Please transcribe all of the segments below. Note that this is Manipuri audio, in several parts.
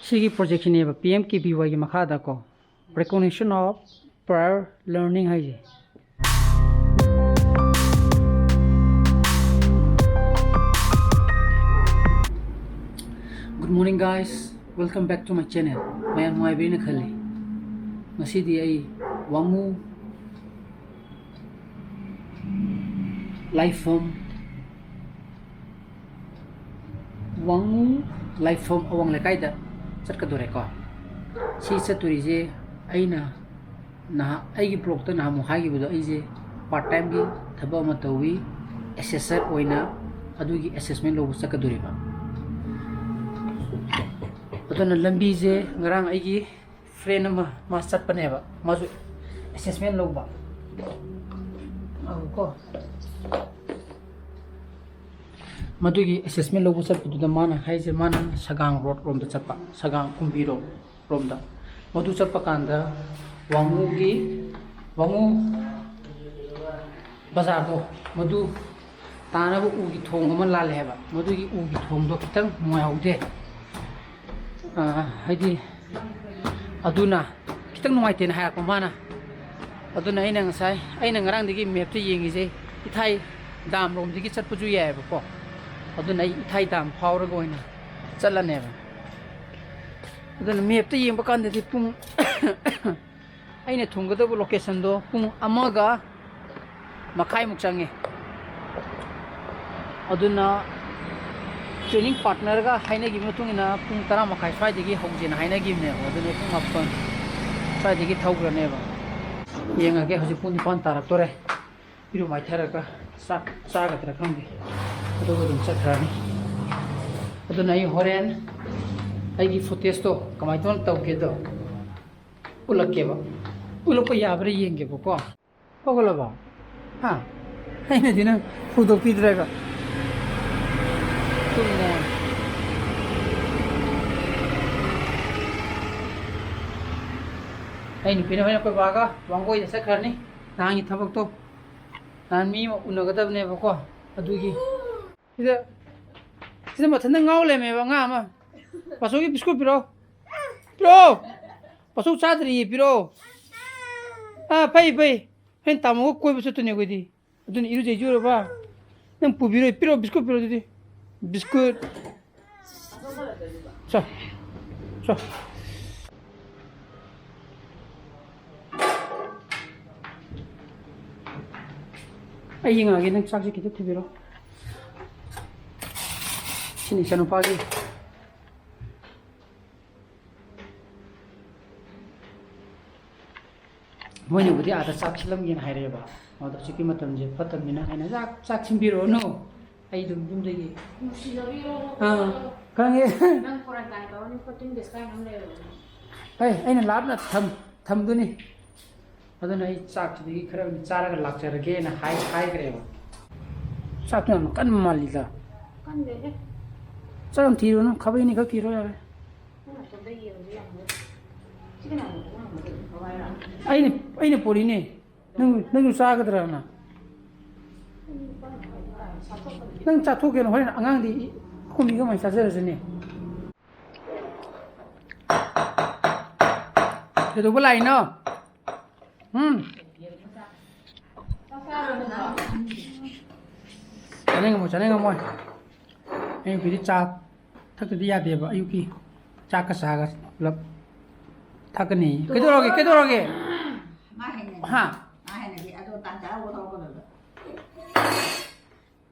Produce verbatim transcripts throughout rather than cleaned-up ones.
ꯁꯤꯒꯤ ꯄ꯭ꯔꯣꯖꯦꯛꯁꯤꯅꯦꯕ ꯄꯤ ꯑꯦꯝ ꯀꯦ ꯚꯤ ꯋꯥꯏꯒꯤ ꯃꯈꯥꯗꯀꯣ, Recognition of Prior Learning ꯍꯥꯏꯁꯦ꯫ Good morning, guys. Welcome back to my channel. ꯃꯌꯥꯝ ꯅꯨꯡꯉꯥꯏꯕꯤꯔꯤꯅ ꯈꯜꯂꯤ꯫ ꯉꯁꯤꯗꯤ ꯑꯩ ꯋꯥꯉꯨ ꯂꯥꯏꯐꯝ, ꯋꯥꯉꯨ ꯂꯥꯏꯐꯝ ꯑꯋꯥꯡ ꯂꯩꯀꯥꯏꯗ ꯆꯠꯀꯗꯣꯔꯦꯀꯣ꯫ ꯁꯤ ꯆꯠꯇꯣꯔꯤꯁꯦ ꯑꯩꯅ ꯅꯍꯥ-, ꯑꯩꯒꯤ ꯕ꯭ꯂꯣꯛꯇ ꯅꯍꯥꯟꯃꯨꯛ ꯍꯥꯏꯈꯤꯕꯗꯣ, ꯑꯩꯁꯦ ꯄꯥꯔꯠ ꯇꯥꯏꯝꯒꯤ ꯊꯕꯛ ꯑꯃ ꯇꯧꯏ, ꯑꯦꯁꯦꯁꯔ ꯑꯣꯏꯅ꯫ ꯑꯗꯨꯒꯤ ꯑꯦꯁꯦꯁꯃꯦꯟ ꯂꯧꯕ ꯆꯠꯀꯗꯣꯔꯤꯕ꯫ ꯑꯗꯨꯅ ꯂꯝꯕꯤꯁꯦ ꯉꯔꯥꯡ ꯑꯩꯒꯤ ꯐ꯭ꯔꯦꯟ ꯑꯃ ꯃꯥ ꯆꯠꯄꯅꯦꯕ, ꯃꯥꯁꯨ ꯑꯦꯁꯦꯁꯃꯦꯟ ꯂꯧꯕ꯫ ꯑꯧ ꯀꯣ꯫ ꯃꯗꯨꯒꯤ ꯑꯦꯁꯦꯁꯃꯦꯟ ꯂꯧꯕ ꯆꯠꯄꯗꯨꯗ ꯃꯥꯅ ꯍꯥꯏꯁꯦ, ꯃꯥꯅ ꯁꯒꯥꯡ ꯔꯣꯗ ꯔꯣꯝꯗ ꯆꯠꯄ, ꯁꯒꯥꯡ ꯀꯨꯝꯕꯤꯔꯣꯝ ꯔꯣꯝꯗ꯫ ꯃꯗꯨ ꯆꯠꯄ ꯀꯥꯟꯗ ꯋꯥꯉꯨꯒꯤ, ꯋꯥꯉꯨ ꯕꯖꯥꯔꯗꯣ, ꯃꯗꯨ ꯇꯥꯅꯕ ꯎꯒꯤ ꯊꯣꯡ ꯑꯃ ꯂꯥꯜꯂꯦ ꯍꯥꯏꯕ꯫ ꯃꯗꯨꯒꯤ ꯎꯒꯤ ꯊꯣꯡꯗꯣ ꯈꯤꯇꯪ ꯅꯨꯡꯉꯥꯏꯍꯧꯗꯦ꯫ ꯑ, ꯍꯥꯏꯗꯤ ꯑꯗꯨꯅ ꯈꯤꯇꯪ ꯅꯨꯡꯉꯥꯏꯇꯦꯅ ꯍꯥꯏꯔꯛꯄ ꯃꯥꯅ꯫ ꯑꯗꯨꯅ ꯑꯩꯅ ꯉꯁꯥꯏ, ꯑꯩꯅ ꯉꯔꯥꯡꯗꯒꯤ ꯃꯦꯞꯇ ꯌꯦꯡꯉꯤꯁꯦ, ꯏꯊꯥꯏ ꯗꯥꯝ ꯂꯣꯝꯗꯒꯤ ꯆꯠꯄꯁꯨ ꯌꯥꯏꯑꯕꯀꯣ꯫ ꯑꯗꯨꯅ ꯑꯩ ꯏꯊꯥꯏ ꯗꯥꯝ ꯐꯥꯎꯔꯒ ꯑꯣꯏꯅ ꯆꯠꯂꯅꯦꯕ꯫ ꯑꯗꯨꯅ ꯃꯦꯞꯇ ꯌꯦꯡꯕ ꯀꯥꯟꯗꯗꯤ ꯄꯨꯡ ꯑꯩꯅ ꯊꯨꯡꯒꯗꯕ ꯂꯣꯀꯦꯁꯟꯗꯣ ꯄꯨꯡ ꯑꯃꯒ ꯃꯈꯥꯏꯃꯨꯛ ꯆꯪꯉꯦ꯫ ꯑꯗꯨꯅ ꯇ꯭ꯔꯦꯅꯤꯡ ꯄꯥꯔꯠꯅꯔꯒ ꯍꯥꯏꯅꯈꯤꯕ ꯃꯇꯨꯡ ꯏꯟꯅ ꯄꯨꯡ ꯇꯔꯥ ꯃꯈꯥꯏ ꯁ꯭ꯋꯥꯏꯗꯒꯤ ꯍꯧꯁꯦꯅ ꯍꯥꯏꯅꯈꯤꯕꯅꯦꯕ꯫ ꯑꯗꯨꯅ ꯄꯨꯡ ꯃꯥꯄꯟ ꯁ꯭ꯋꯥꯏꯗꯒꯤ ꯊꯧꯈ꯭ꯔꯅꯦꯕ꯫ ꯌꯦꯡꯉꯒꯦ, ꯍꯧꯖꯤꯛ ꯄꯨꯡ ꯅꯤꯄꯥꯟ ꯇꯥꯔꯛꯇꯣꯔꯦ꯫ ꯏꯔꯨ ꯃꯥꯏꯊꯔꯒ ꯆꯥꯛ ꯆꯥꯒꯗ꯭ꯔꯥ ꯈꯪꯗꯦ, ꯑꯗꯨꯒ ꯑꯗꯨꯝ ꯆꯠꯈ꯭ꯔꯅꯤ꯫ ꯑꯗꯨꯅ ꯑꯩ ꯍꯣꯔꯦꯟ ꯑꯩꯒꯤ ꯐꯨꯇꯦꯖꯇꯣ ꯀꯃꯥꯏꯅ ꯇꯧꯅ ꯇꯧꯒꯦꯗꯣ ꯎꯠꯂꯛꯀꯦꯕ꯫ ꯎꯠꯂꯛꯄ ꯌꯥꯕ꯭ꯔꯥ ꯌꯦꯡꯒꯦꯕꯀꯣ꯫ ꯍꯧꯒꯠꯂꯕꯣ? ꯍꯥ? ꯑꯩꯅꯗꯤ ꯅꯪ ꯍꯧꯗꯣꯛꯄꯤꯗ꯭ꯔꯒ꯫ ꯇꯨꯝꯃꯣ꯫ ꯑꯩ ꯅꯨꯄꯤꯅ ꯍꯣꯔꯦꯟ ꯑꯩꯈꯣꯏ ꯕꯥꯒ ꯋꯥꯡꯒꯣꯏꯗ ꯆꯠꯈ꯭ꯔꯅꯤ꯫ ꯅꯍꯥꯟꯒꯤ ꯊꯕꯛꯇꯣ, ꯅꯍꯥꯟ ꯃꯤ ꯑꯃ ꯎꯅꯒꯗꯕꯅꯦꯕꯀꯣ, ꯑꯗꯨꯒꯤ꯫ ꯁꯤꯗ, ꯁꯤꯗ ꯃꯊꯟꯇ ꯉꯥꯎ ꯂꯩꯔꯝꯃꯦꯕ ꯑꯉꯥꯡ ꯑꯃ꯫ ꯄꯥꯆꯧꯒꯤ ꯕꯤꯁꯀꯨꯠ ꯄꯤꯔꯛꯑꯣ꯫ ꯄꯤꯔꯛꯑꯣ꯫ ꯄꯥꯆꯧ ꯆꯥꯗ꯭ꯔꯤꯌꯦ, ꯄꯤꯔꯛꯑꯣ꯫ ꯑꯥ, ꯐꯩ, ꯐꯩ꯫ ꯍꯣꯔꯦꯟ ꯇꯥꯃꯣꯒ ꯀꯣꯏꯕ ꯆꯠꯇꯣꯏꯅꯦ ꯑꯩꯈꯣꯏꯗꯤ꯫ ꯑꯗꯨꯅ ꯏꯔꯨꯖꯩꯖꯨꯔꯕ? ꯅꯪ ꯄꯨꯕꯤꯔꯣ, ꯄꯤꯔꯛꯑꯣ, ꯕꯤꯁꯀꯨꯠ ꯄꯤꯔꯛꯑꯣ ꯑꯗꯨꯗꯤ꯫ ꯕꯤꯁꯀꯨꯠ꯫ ꯆꯣ꯫ ꯆꯣ꯫ ꯑꯩ ꯌꯦꯡꯉꯛꯑꯒꯦ, ꯅꯪ ꯆꯥꯛꯁꯦ ꯈꯤꯇ ꯊꯤꯕꯤꯔꯣ꯫ ꯁꯤꯅꯤ ꯏꯆꯥꯅꯨꯄꯥꯒꯤ꯫ ꯃꯣꯏꯅꯕꯨꯗꯤ ꯑꯥꯗ ꯆꯥꯛ ꯁꯤꯜꯂꯝꯒꯦꯅ ꯍꯥꯏꯔꯛꯑꯦꯕ꯫ ꯑꯗꯣ ꯍꯧꯖꯤꯛꯀꯤ ꯃꯇꯝꯁꯦ ꯐꯠꯇꯕꯅꯤꯅ ꯑꯩꯅ ꯆꯥꯛ, ꯆꯥꯛ ꯁꯤꯟꯕꯤꯔꯛꯑꯣꯅꯨ꯫ ꯑꯩ ꯑꯗꯨꯝ ꯌꯨꯝꯗꯒꯤ ꯅꯨꯡꯁꯤꯅꯕꯤꯔꯣ꯫ ꯑꯥ, ꯈꯪꯉꯦ꯫ ꯅꯪ quarantine ꯇꯧꯔꯅꯤ, fourteen days ꯀꯥꯏꯅ ꯑꯃ ꯂꯩꯔꯕꯅꯤ꯫ ꯑꯩ, ꯑꯩꯅ ꯂꯥꯞꯅ ꯊꯝ-, ꯊꯝꯗꯨꯅꯤ꯫ ꯑꯗꯨꯅ ꯑꯩ ꯆꯥꯛꯁꯤꯗꯒꯤ ꯈꯔ ꯑꯣꯏꯅ ꯆꯥꯔꯒ ꯂꯥꯛꯆꯔꯒꯦꯅ ꯍꯥꯏ-, ꯍꯥꯏꯈ꯭ꯔꯦꯕ꯫ ꯆꯥꯛꯇꯣ ꯌꯥꯝ ꯀꯟꯕ ꯃꯥꯜꯂꯤꯗ꯫ ꯀꯟꯗꯦꯍꯦ꯫ ꯆꯥꯛ ꯌꯥꯝ ꯊꯤꯔꯨꯅꯨ, ꯈꯥꯕꯩ ꯑꯅꯤꯈꯛ ꯊꯤꯔꯣ ꯌꯥꯔꯦ꯫ ꯅꯪ ꯅꯇꯣꯝꯇ ꯌꯦꯡꯉꯁꯨ ꯌꯥꯝ ꯍꯧ-, ꯁꯤ ꯀꯅꯥꯅꯣ? ꯅꯪ ꯑꯃꯨꯛ ꯀꯩꯅꯣ ꯇꯧ ꯍꯥꯏꯔꯣ? ꯑꯩꯅ, ꯑꯩꯅ ꯄꯣꯔꯤꯅꯦ꯫ ꯅꯪ, ꯅꯪꯁꯨ ꯆꯥꯒꯗ꯭ꯔꯥꯅ? ꯅꯪ ꯆꯥꯊꯣꯛꯀꯦꯅ ꯍꯣꯔꯦꯟ ꯑꯉꯥꯡꯗꯤ ꯑꯩꯈꯣꯏ ꯃꯤ ꯀꯃꯥꯏꯅ ꯆꯥꯖꯔꯁꯅꯤ? ꯀꯩꯗꯧꯕ ꯂꯥꯛꯏꯅꯣ? ꯎꯝ? ꯆꯥꯅꯤꯡꯉꯝꯃꯣꯏ, ꯆꯥꯅꯤꯡꯉꯝꯃꯣꯏ꯫ ꯑꯌꯨꯛꯀꯤꯗꯤ ꯆꯥ ꯊꯛꯇꯗꯤ ꯌꯥꯗꯦꯕ, ꯑꯌꯨꯛꯀꯤ ꯆꯥꯛꯀ ꯆꯥꯒ ꯄꯨꯂꯞ ꯊꯛꯀꯅꯤ꯫ ꯀꯩꯗꯧꯔꯒꯦ? ꯀꯩꯗꯧꯔꯒꯦ? ꯃꯥ ꯍꯩꯅꯗꯦ꯫ ꯍꯥ? ꯃꯥ ꯍꯩꯅꯗꯦ꯫ ꯑꯗꯣ ꯇꯥꯟ ꯆꯥꯔ ꯊꯣꯛꯂꯛꯀꯗꯕꯗꯣ꯫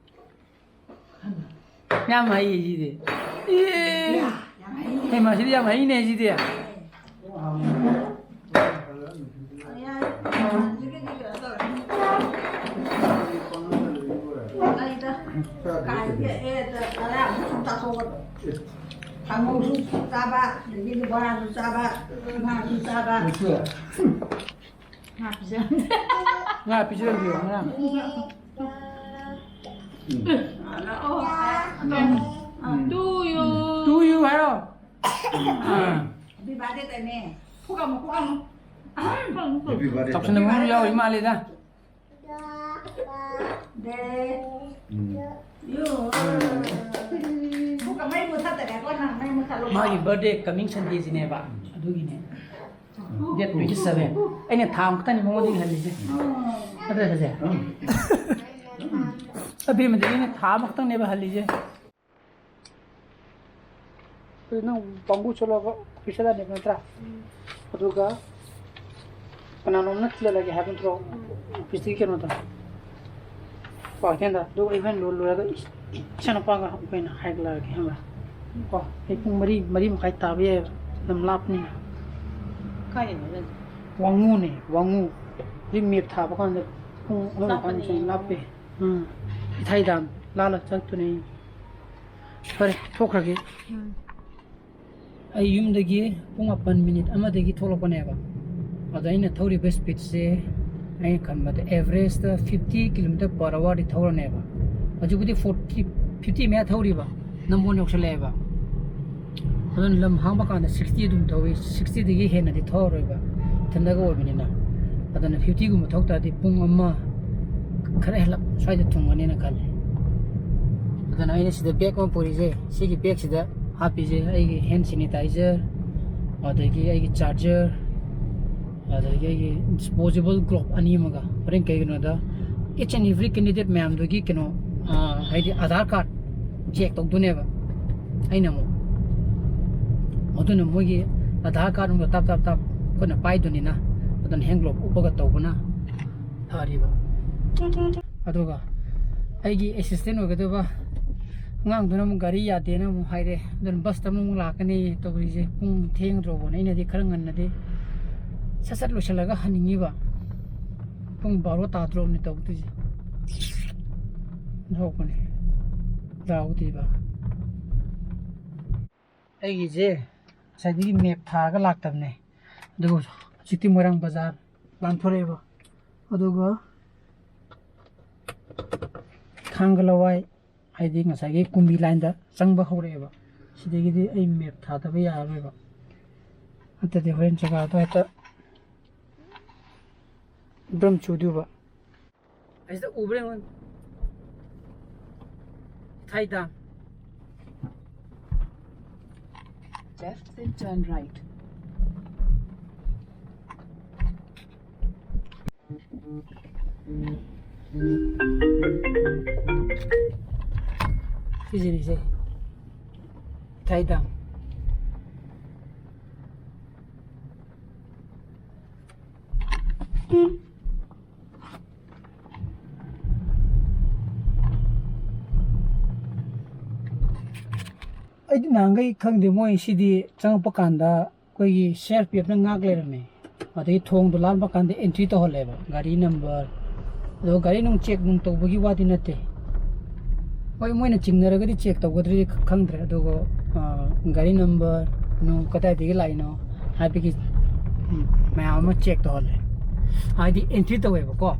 ꯌꯥꯝ ꯍꯩꯌꯦ ꯁꯤꯗꯤ꯫ ꯑꯦ꯫ ꯌꯥꯝ ꯍꯩꯅꯦ꯫ ꯍꯩꯃꯥ, ꯁꯤꯗꯤ ꯌꯥꯝ ꯍꯩꯅꯦ ꯁꯤꯗꯤ꯫ ꯀꯥꯡꯉꯧꯁꯨ ꯆꯥꯕ, ꯑꯗꯒꯤꯗꯤ ꯕꯣꯔꯥꯁꯨ ꯆꯥꯕ, ꯉꯥꯁꯨ ꯆꯥꯕ꯫ ꯉꯥ ꯄꯤꯖꯔꯝꯗꯦ꯫ ꯉꯥ ꯄꯤꯖꯔꯝꯗꯦꯕ ꯉꯔꯥꯡ꯫ ꯎꯝ꯫ ꯎꯝ꯫ To you꯫ To you ꯍꯥꯏꯔꯣ꯫ ꯑꯥ꯫ Happy birthday ꯇꯧꯅꯦ꯫ ꯈꯨ ꯀꯥꯝꯃꯣ, ꯈꯨ ꯀꯥꯝꯃꯣ꯫ Happy birthday꯫ ꯆꯥꯎꯁꯟꯅꯕ ꯑꯃ ꯌꯥꯎꯔꯤ ꯃꯥꯜꯂꯦꯗ꯫ Day꯫ ꯎꯝ꯫ ꯑꯃꯨꯛꯀ ꯃꯩ ꯃꯨꯊꯠꯇꯅꯦꯀꯣ, ꯅꯪ ꯃꯩ ꯃꯨꯊꯠꯂꯣ꯫ ꯃꯥꯒꯤ birthday coming Sunday ꯁꯤꯅꯦꯕ, ꯑꯗꯨꯒꯤꯅꯦ꯫ Date twenty seven꯫ ꯑꯩꯅ ꯊꯥ ꯑꯃꯈꯛꯇꯅꯤ ꯃꯉꯣꯟꯗꯒꯤ ꯍꯜꯂꯤꯁꯦ꯫ ꯅꯠꯇ꯭ꯔ ꯁꯦ? ꯑꯕꯦꯝꯃꯗꯒꯤ ꯑꯩꯅ ꯊꯥ ꯑꯃꯈꯛꯇꯪꯅꯦꯕ ꯍꯜꯂꯤꯁꯦ꯫ ꯑꯗꯨ ꯅꯪ ꯄꯥꯡꯒꯨ ꯆꯠꯂꯒ ꯑꯣꯐꯤꯁ ꯆꯠꯂꯅꯦꯕ ꯅꯠꯇ꯭ꯔꯥ? ꯑꯗꯨꯒ ꯀꯅꯥꯅꯣꯝꯅ ꯊꯤꯜꯍꯜꯂꯒꯦ ꯍꯥꯏꯕ ꯅꯠꯇ꯭ꯔꯣ? ꯑꯣꯐꯤꯁꯇꯒꯤ ꯀꯩꯅꯣꯗꯣ, ꯀ꯭ꯋꯥꯀꯩꯊꯦꯜꯗ꯫ ꯑꯗꯨꯒ ꯑꯩꯈꯣꯏꯅ ꯂꯣꯏ ꯂꯣꯏꯔꯒ ꯏꯆꯥꯅꯨꯄꯥꯒ ꯑꯩꯈꯣꯏꯅ ꯍꯥꯏꯒꯠꯂꯛꯑꯒꯦ, ꯈꯪꯕ꯭ꯔꯥ? ꯀꯣ, ꯑꯩ ꯄꯨꯡ ꯃꯔꯤ, ꯃꯔꯤ ꯃꯈꯥꯏ ꯇꯥꯕ ꯌꯥꯏꯑꯕ, ꯂꯝ ꯂꯥꯞꯄꯅꯤꯅ꯫ ꯀꯥꯏꯗꯅꯣ ꯅꯪ? ꯋꯥꯡꯉꯨꯅꯦ, ꯋꯥꯡꯉꯨ꯫ ꯍꯧꯖꯤꯛ ꯃꯦꯞ ꯊꯥꯕ ꯀꯥꯟꯗ ꯄꯨꯡ ꯑꯍꯨꯝ ꯃꯈꯥꯏ ꯂꯥꯞꯄꯅꯦ꯫ ꯆꯪ ꯂꯥꯞꯄꯦ꯫ ꯎꯝ꯫ ꯏꯊꯥꯏꯗꯥꯝ ꯂꯥꯜꯂ ꯆꯠꯇꯨꯅꯦ꯫ ꯐꯔꯦ, ꯊꯣꯛꯈ꯭ꯔꯒꯦ꯫ ꯎꯝ꯫ ꯑꯩ ꯌꯨꯝꯗꯒꯤ ꯄꯨꯡ ꯃꯥꯄꯟ ꯃꯤꯅꯤꯠ ꯑꯃꯗꯒꯤ ꯊꯣꯛꯂꯛꯄꯅꯦꯕ꯫ ꯑꯗ ꯑꯩꯅ ꯊꯧꯔꯤꯕ ꯁ꯭ꯄꯤꯠꯁꯦ, ꯑꯩꯅ ꯈꯟꯕꯗ ꯑꯦꯚꯔꯦꯖꯇ fifty kilometer per hourꯗꯤ ꯊꯧꯔꯅꯦꯕ꯫ ꯍꯧꯖꯤꯛꯄꯨꯗꯤ forty, fifty ꯃꯌꯥ ꯊꯧꯔꯤꯕ, ꯅꯝꯕꯣꯜ ꯌꯧꯁꯜꯂꯛꯑꯦꯕ꯫ ꯑꯗꯨꯅ ꯂꯝ ꯍꯥꯡꯕ ꯀꯥꯟꯗ sixty ꯑꯗꯨꯝ ꯊꯧꯏ, sixtyꯗꯒꯤ ꯍꯦꯟꯅꯗꯤ ꯊꯧꯔꯔꯣꯏꯕ, ꯏꯊꯟꯗꯒ ꯑꯣꯏꯕꯅꯤꯅ꯫ ꯑꯗꯨꯅ fiftyꯒꯨꯝꯕ ꯊꯧ ꯇꯥꯔꯗꯤ ꯄꯨꯡ ꯑꯃ ꯈꯔ ꯍꯦꯜꯂꯞ ꯁ꯭ꯋꯥꯏꯗ ꯊꯨꯡꯒꯅꯤꯅ ꯈꯜꯂꯤ꯫ ꯑꯗꯨꯅ ꯑꯩꯅ ꯁꯤꯗ bag ꯑꯃ ꯄꯨꯔꯤꯁꯦ, ꯁꯤꯒꯤ bagꯁꯤꯗ ꯍꯥꯞꯄꯤꯁꯦ ꯑꯩꯒꯤ hand sanitizer, ꯑꯗꯒꯤ ꯑꯩꯒꯤ charger, ꯑꯗꯒꯤ ꯑꯩꯒꯤ disposable glove ꯑꯅꯤ ꯑꯃꯒ꯫ ꯍꯣꯔꯦꯟ ꯀꯩꯒꯤꯅꯣꯗ, each and every candidate ꯃꯌꯥꯝꯗꯨꯒꯤ ꯀꯩꯅꯣ, ꯑꯥ, ꯍꯥꯏꯗꯤ ꯑꯙꯥꯔ card check ꯇꯧꯗꯣꯏꯅꯦꯕ ꯑꯩꯅ ꯑꯃꯨꯛ꯫ ꯑꯗꯨꯅ ꯃꯣꯏꯒꯤ ꯑꯙꯥꯔ card ꯑꯃꯒ ꯇꯞ ꯇꯞ ꯇꯞ ꯈꯨꯠꯅ ꯄꯥꯏꯗꯣꯏꯅꯤꯅ, ꯑꯗꯨꯅ hand glove ꯎꯞꯄꯒ ꯇꯧꯕꯅ ꯐꯔꯤꯕ꯫ ꯑꯗꯨꯒ ꯑꯩꯒꯤ assistant ꯑꯣꯏꯒꯗꯕ ꯑꯉꯥꯡꯗꯨꯅ ꯑꯃꯨꯛ ꯒꯥꯔꯤ ꯌꯥꯗꯦꯅ ꯑꯃꯨꯛ ꯍꯥꯏꯔꯦ꯫ ꯑꯗꯨꯅ busꯇ ꯑꯃꯨꯛ ꯂꯥꯛꯀꯅꯤ ꯇꯧꯔꯤꯁꯦ꯫ ꯄꯨꯡ ꯊꯦꯡꯗ꯭ꯔꯣꯕꯣꯅꯦ? ꯑꯩꯅꯗꯤ ꯈꯔ ꯉꯟꯅꯗꯤ ꯁꯠ ꯁꯠ ꯂꯣꯏꯁꯤꯜꯂꯒ ꯍꯟꯅꯤꯡꯉꯤꯕ꯫ ꯄꯨꯡ ꯕꯥꯔꯣ ꯇꯥꯗ꯭ꯔꯣꯕꯅꯦ ꯇꯧꯗꯣꯏꯁꯦ꯫ ꯊꯣꯛꯄꯅꯦ꯫ ꯌꯥꯎꯗꯦꯕ꯫ ꯑꯩꯒꯤꯁꯦ ꯉꯁꯥꯏꯗꯒꯤ map ꯊꯥꯔꯒ ꯂꯥꯛꯇꯕꯅꯦ꯫ ꯑꯗꯨꯒ ꯍꯧꯖꯤꯛꯇꯤ ꯃꯣꯏꯔꯥꯡ ꯕꯖꯥꯔ ꯂꯥꯟꯊꯣꯔꯛꯑꯦꯕ꯫ ꯑꯗꯨꯒ ꯊꯥꯡꯒ ꯂꯋꯥꯏ, ꯍꯥꯏꯗꯤ ꯉꯁꯥꯏꯒꯤ ꯀꯨꯝꯕꯤ lineꯗ ꯆꯪꯕ ꯍꯧꯔꯛꯑꯦꯕ꯫ ꯁꯤꯗꯒꯤꯗꯤ ꯑꯩ map ꯊꯥꯗꯕ ꯌꯥꯔꯔꯣꯏꯕ꯫ ꯅꯠꯇ꯭ꯔꯗꯤ ꯍꯣꯔꯦꯟ ꯖꯒꯥꯗꯣ ꯍꯦꯛꯇ ꯕ꯭ꯔꯝ ꯆꯨꯗꯣꯏꯕ꯫ ꯑꯁꯤꯗ ꯎꯕ꯭ꯔꯥ ꯌꯦꯡꯉꯨ꯫ ꯏꯊꯥꯏ ꯗꯥꯝ꯫ Left, then turn right. ꯁꯤꯁꯤꯅꯤꯁꯦ, ꯏꯊꯥꯏ ꯗꯥꯝ꯫ ꯑꯩꯗꯤ ꯅꯍꯥꯟꯈꯩ ꯈꯪꯗꯦ, ꯃꯣꯏ ꯁꯤꯗꯤ ꯆꯪꯉꯛꯄ ꯀꯥꯟꯗ ꯑꯩꯈꯣꯏꯒꯤ ꯁꯤ ꯑꯥꯔ ꯄꯤ ꯑꯦꯐꯅ ꯉꯥꯛ ꯂꯩꯔꯝꯃꯦ꯫ ꯑꯗꯒꯤ ꯊꯣꯡꯗꯣ ꯂꯥꯟꯕ ꯀꯥꯟꯗ ꯑꯦꯟꯇ꯭ꯔꯤ ꯇꯧꯍꯜꯂꯦꯕ, ꯒꯥꯔꯤ ꯅꯝꯕꯔ꯫ ꯑꯗꯣ ꯒꯥꯔꯤ ꯅꯨꯡ ꯆꯦꯛ ꯅꯨꯡ ꯇꯧꯕꯒꯤ ꯋꯥꯗꯤ ꯅꯠꯇꯦ꯫ ꯍꯣꯏ, ꯃꯣꯏꯅ ꯆꯤꯡꯅꯔꯒꯗꯤ ꯆꯦꯛ ꯇꯧꯒꯗ꯭ꯔꯗꯤ ꯈ-, ꯈꯪꯗ꯭ꯔꯦ꯫ ꯑꯗꯨꯒ, ꯑ, ꯒꯥꯔꯤ ꯅꯝꯕꯔ ꯅꯨꯡ ꯀꯗꯥꯏꯗꯒꯤ ꯂꯥꯛꯏꯅꯣ ꯍꯥꯏꯕꯒꯤ, ꯎꯝ, ꯃꯌꯥꯝ ꯑꯃ ꯆꯦꯛ ꯇꯧꯍꯜꯂꯦ꯫ ꯍꯥꯏꯗꯤ ꯑꯦꯟꯇ꯭ꯔꯤ ꯇꯧꯋꯦꯕꯀꯣ꯫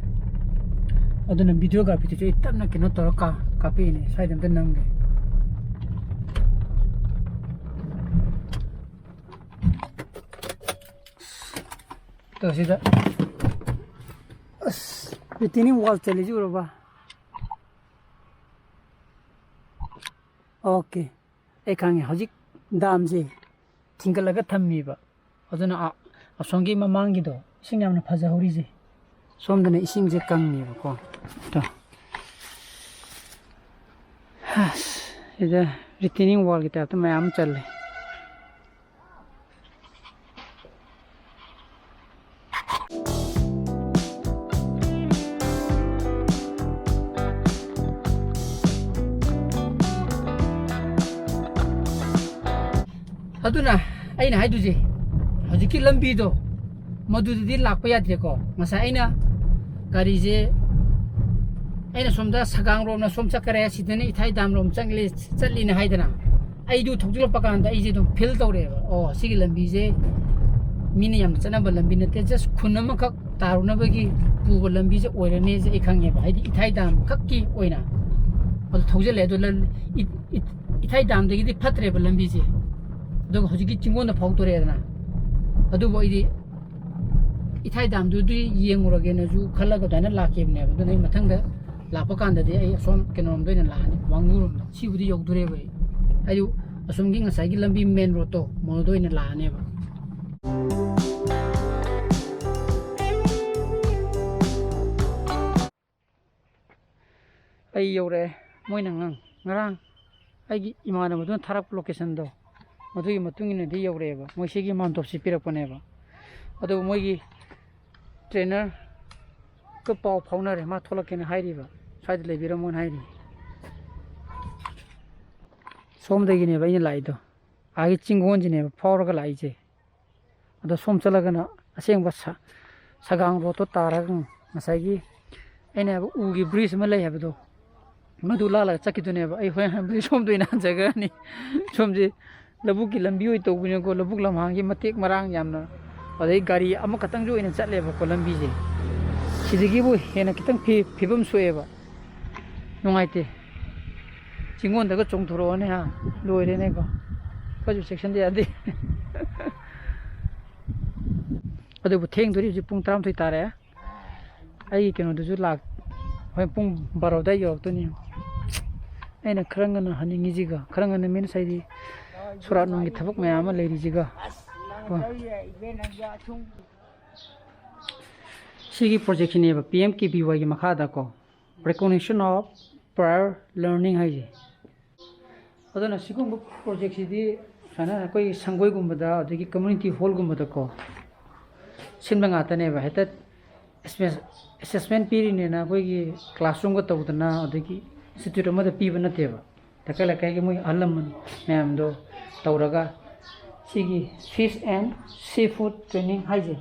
ꯑꯗꯨꯅ ꯚꯤꯗꯤꯑꯣꯒ꯭ꯔꯥꯐꯤꯗꯨꯁꯨ ꯑꯩ ꯇꯞꯅ ꯀꯩꯅꯣ ꯇꯧꯔꯒ ꯀꯥ-, ꯀꯥꯞꯄꯛꯏꯅꯦ꯫ ꯁ꯭ꯋꯥꯏꯗ ꯑꯝꯇ ꯅꯝꯒꯦ꯫ ꯇꯣ, ꯁꯤꯗ꯫ ꯑꯁ, retaining wall ꯆꯜꯂꯤꯁꯤ ꯎꯔꯕ? ꯑꯣꯀꯦ꯫ ꯑꯩ ꯈꯪꯉꯦ꯫ ꯍꯧꯖꯤꯛ ꯗꯥꯝꯁꯦ ꯊꯤꯡꯒꯠꯂꯒ ꯊꯝꯃꯤꯕ꯫ ꯑꯗꯨꯅ ꯑ-, ꯑꯁꯣꯝꯒꯤ ꯃꯃꯥꯡꯒꯤꯗꯣ ꯏꯁꯤꯡ ꯌꯥꯝꯅ ꯐꯖꯍꯧꯔꯤꯁꯦ꯫ ꯁꯣꯝꯗꯅ ꯏꯁꯤꯡꯁꯦ ꯀꯪꯉꯦꯕꯀꯣ꯫ ꯇꯣ꯫ ꯑꯁ, ꯁꯤꯗ retaining wallꯒꯤ typeꯇ ꯃꯌꯥꯝ ꯑꯃ ꯆꯜꯂꯦ꯫ ꯑꯗꯨꯅ ꯑꯩꯅ ꯍꯥꯏꯗꯣꯏꯁꯦ, ꯍꯧꯖꯤꯛꯀꯤ ꯂꯝꯕꯤꯗꯣ ꯃꯗꯨꯗꯗꯤ ꯂꯥꯛꯄ ꯌꯥꯗ꯭ꯔꯦꯀꯣ꯫ ꯉꯁꯥꯏ ꯑꯩꯅ ꯒꯥꯔꯤꯁꯦ, ꯑꯩꯅ ꯁꯣꯝꯗ ꯁꯒꯥꯡ ꯔꯣꯝꯅ ꯁꯣꯝ ꯆꯠꯈꯔꯦ, ꯁꯤꯗꯅ ꯏꯊꯥꯏ ꯗꯥꯝ ꯔꯣꯝ ꯆꯪꯂꯦ, ꯆꯠꯂꯤꯅ ꯍꯥꯏꯗꯅ꯫ ꯑꯩꯗꯨ ꯊꯧꯖꯤꯜꯂꯛꯄ ꯀꯥꯟꯗ ꯑꯩꯁꯦ ꯑꯗꯨꯝ feel ꯇꯧꯔꯛꯑꯦꯕ, "ꯑꯣ, ꯁꯤꯒꯤ ꯂꯝꯕꯤꯁꯦ ꯃꯤꯅ ꯌꯥꯝꯅ ꯆꯠꯅꯕ ꯂꯝꯕꯤ ꯅꯠꯇꯦ, just ꯈꯨꯟ ꯑꯃꯈꯛ ꯇꯥꯔꯨꯅꯕꯒꯤ ꯄꯨꯕ ꯂꯝꯕꯤꯁꯦ ꯑꯣꯏꯔꯅꯤꯁꯦ ꯑꯩ ꯈꯪꯉꯦꯕ", ꯍꯥꯏꯗꯤ ꯏꯊꯥꯏ ꯗꯥꯝ ꯈꯛꯀꯤ ꯑꯣꯏꯅ꯫ ꯑꯗꯨ ꯊꯧꯖꯤꯜꯂꯦ꯫ ꯑꯗꯨ ꯂꯝ-, ꯏ-, ꯏ-, ꯏꯊꯥꯏ ꯗꯥꯝꯗꯒꯤꯗꯤ ꯐꯠꯇ꯭ꯔꯦꯕ ꯂꯝꯕꯤꯁꯦ꯫ ꯑꯗꯨꯒ ꯍꯧꯖꯤꯛꯀꯤ ꯆꯤꯡꯒꯣꯟꯗ ꯐꯥꯎꯗꯣꯔꯛꯑꯦꯗꯅ꯫ ꯑꯗꯨꯕꯨ ꯑꯩꯗꯤ ꯏꯊꯥꯏ ꯗꯥꯝꯗꯨꯗꯤ ꯌꯦꯡꯉꯨꯔꯒꯦꯅꯁꯨ ꯈꯜꯂꯒ ꯑꯗꯨꯃꯥꯏꯅ ꯂꯥꯛꯈꯤꯕꯅꯦꯕ꯫ ꯑꯗꯨꯅ ꯑꯩ ꯃꯊꯪꯗ ꯂꯥꯛꯄ ꯀꯥꯟꯗꯗꯤ ꯑꯩ ꯑꯁꯣꯝ ꯀꯩꯅꯣꯔꯣꯝꯗ ꯑꯣꯏꯅ ꯂꯥꯛꯑꯅꯤ, ꯋꯥꯡꯉꯨꯔꯣꯝꯗ꯫ ꯁꯤꯕꯨꯗꯤ ꯌꯧꯗꯣꯔꯦꯕ ꯑꯩ꯫ ꯑꯩ ꯑꯁꯣꯝꯒꯤ ꯉꯁꯥꯏꯒꯤ ꯂꯝꯕꯤ main road ꯇꯣ, ꯃꯗꯨꯗ ꯑꯣꯏꯅ ꯂꯥꯛꯑꯅꯦꯕ꯫ ꯑꯩ ꯌꯧꯔꯛꯑꯦ꯫ ꯃꯣꯏꯅ ꯉꯥꯡ-, ꯉꯔꯥꯡ ꯑꯩꯒꯤ ꯏꯃꯥꯟꯅꯕꯗꯨꯅ ꯊꯥꯔꯛꯄ location ꯗꯣ, ꯃꯗꯨꯒꯤ ꯃꯇꯨꯡ ꯏꯟꯅꯗꯤ ꯌꯧꯔꯛꯑꯦꯕ꯫ ꯃꯣꯏ ꯁꯤꯒꯤ ꯃꯥꯟꯇꯣꯞꯁꯤ ꯄꯤꯔꯛꯄꯅꯦꯕ꯫ ꯑꯗꯨꯒ ꯃꯣꯏꯒꯤ trainer ꯒ ꯄꯥꯎ ꯐꯥꯎꯅꯔꯦ, ꯃꯥ ꯊꯣꯛꯂꯛꯀꯦꯅ ꯍꯥꯏꯔꯤꯕ, ꯁ꯭ꯋꯥꯏꯗ ꯂꯩꯕꯤꯔꯝꯃꯣꯅ ꯍꯥꯏꯔꯤ꯫ ꯁꯣꯝꯗꯒꯤꯅꯦꯕ ꯑꯩꯅ ꯂꯥꯛꯏꯗꯣ, ꯑꯥꯒꯤ ꯆꯤꯡꯒꯣꯟꯁꯤꯅꯦꯕ ꯐꯥꯎꯔꯒ ꯂꯥꯛꯏꯁꯦ꯫ ꯑꯗꯣ ꯁꯣꯝ ꯆꯠꯂꯒꯅ ꯑꯁꯦꯡꯕ ꯁ-, ꯁꯒꯥꯡ road ꯇꯣ ꯇꯥꯔꯒ ꯉꯁꯥꯏꯒꯤ ꯑꯩꯅ ꯍꯥꯏꯕ ꯎꯒꯤ bridge ꯑꯃ ꯂꯩ ꯍꯥꯏꯕꯗꯣ, ꯃꯗꯨ ꯂꯥꯜꯂꯒ ꯆꯠꯈꯤꯗꯣꯏꯅꯦꯕ꯫ ꯑꯩ ꯍꯣꯔꯦꯟ ꯍꯟꯕꯗꯤ ꯁꯣꯝꯗ ꯑꯣꯏꯅ ꯍꯟꯖꯈ꯭ꯔꯅꯤ꯫ ꯁꯣꯝꯁꯦ ꯂꯧꯕꯨꯛꯀꯤ ꯂꯝꯕꯤ ꯑꯣꯏ ꯇꯧꯕꯅꯤꯅꯀꯣ, ꯂꯧꯕꯨꯛ ꯂꯝꯍꯥꯡꯒꯤ ꯃꯇꯦꯛ ꯃꯔꯥꯡ ꯌꯥꯝꯅ, ꯑꯗꯩ ꯒꯥꯔꯤ ꯑꯃꯈꯛꯇꯪꯁꯨ ꯑꯣꯏꯅ ꯆꯠꯂꯦꯕꯀꯣ ꯂꯝꯕꯤꯁꯦ꯫ ꯁꯤꯗꯒꯤꯕꯨ ꯍꯦꯟꯅ ꯈꯤꯇꯪ ꯐꯤ-, ꯐꯤꯕꯝ ꯁꯣꯛꯑꯦꯕ꯫ ꯅꯨꯡꯉꯥꯏꯇꯦ꯫ ꯆꯤꯡꯒꯣꯟꯗꯒ ꯆꯣꯡꯊꯣꯔꯛꯑꯣꯅꯦ ꯍꯥ, ꯂꯣꯏꯔꯦꯅꯦꯀꯣ꯫ ꯈꯔꯁꯨ ꯆꯦꯛꯁꯤꯟꯗ ꯌꯥꯗꯦ꯫ ꯑꯗꯨꯕꯨ ꯊꯦꯡꯗꯣꯔꯤ, ꯍꯧꯖꯤꯛ ꯄꯨꯡ ꯇꯔꯥꯃꯥꯊꯣꯏ ꯇꯥꯔꯦ꯫ ꯑꯩꯒꯤ ꯀꯩꯅꯣꯗꯨꯁꯨ ꯂꯥꯛ-, ꯍꯣꯔꯦꯟ ꯄꯨꯡ ꯕꯥꯔꯣ ꯑꯗꯨꯋꯥꯏ ꯌꯧꯔꯛꯇꯣꯏꯅꯤ꯫ ꯑꯩꯅ ꯈꯔ ꯉꯟꯅ ꯍꯟꯅꯤꯡꯉꯤꯁꯤꯒ, ꯈꯔ ꯉꯟꯅ means ꯍꯥꯏꯗꯤ ꯁꯣꯔꯥꯠ ꯅꯨꯡꯒꯤ ꯊꯕꯛ ꯃꯌꯥꯝ ꯑꯃ ꯂꯩꯔꯤꯁꯤꯒ꯫ ꯀꯣ꯫ ꯁꯤꯒꯤ project ꯁꯤꯅꯦꯕ, P M K V Y ꯒꯤ ꯃꯈꯥꯗꯀꯣ, Recognition of Prior Learning ꯍꯥꯏꯁꯦ꯫ ꯑꯗꯨꯅ ꯁꯤꯒꯨꯝꯕ project ꯁꯤꯗꯤ ꯁꯨꯃꯥꯏꯅ ꯑꯩꯈꯣꯏꯒꯤ ꯁꯪꯒꯣꯏꯒꯨꯝꯕꯗ, ꯑꯗꯒꯤ community hall ꯒꯨꯝꯕꯗꯀꯣ ꯁꯤꯟꯕ ꯉꯥꯛꯇꯅꯦꯕ꯫ ꯍꯦꯛꯇ assessment ꯄꯤꯔꯤꯅꯦꯅ ꯑꯩꯈꯣꯏꯒꯤ classroom ꯒ ꯇꯧꯗꯅ, ꯑꯗꯒꯤ institute ꯑꯃꯗ ꯄꯤꯕ ꯅꯠꯇꯦꯕ꯫ ꯂꯩꯀꯥꯏ ꯂꯩꯀꯥꯏꯒꯤ ꯃꯣꯏ ꯑꯍꯜ ꯂꯃꯟ ꯃꯌꯥꯝꯗꯣ ꯇꯧꯔꯒ ꯁꯤꯒꯤ Fish and Seafood Training ꯍꯥꯏꯁꯦ,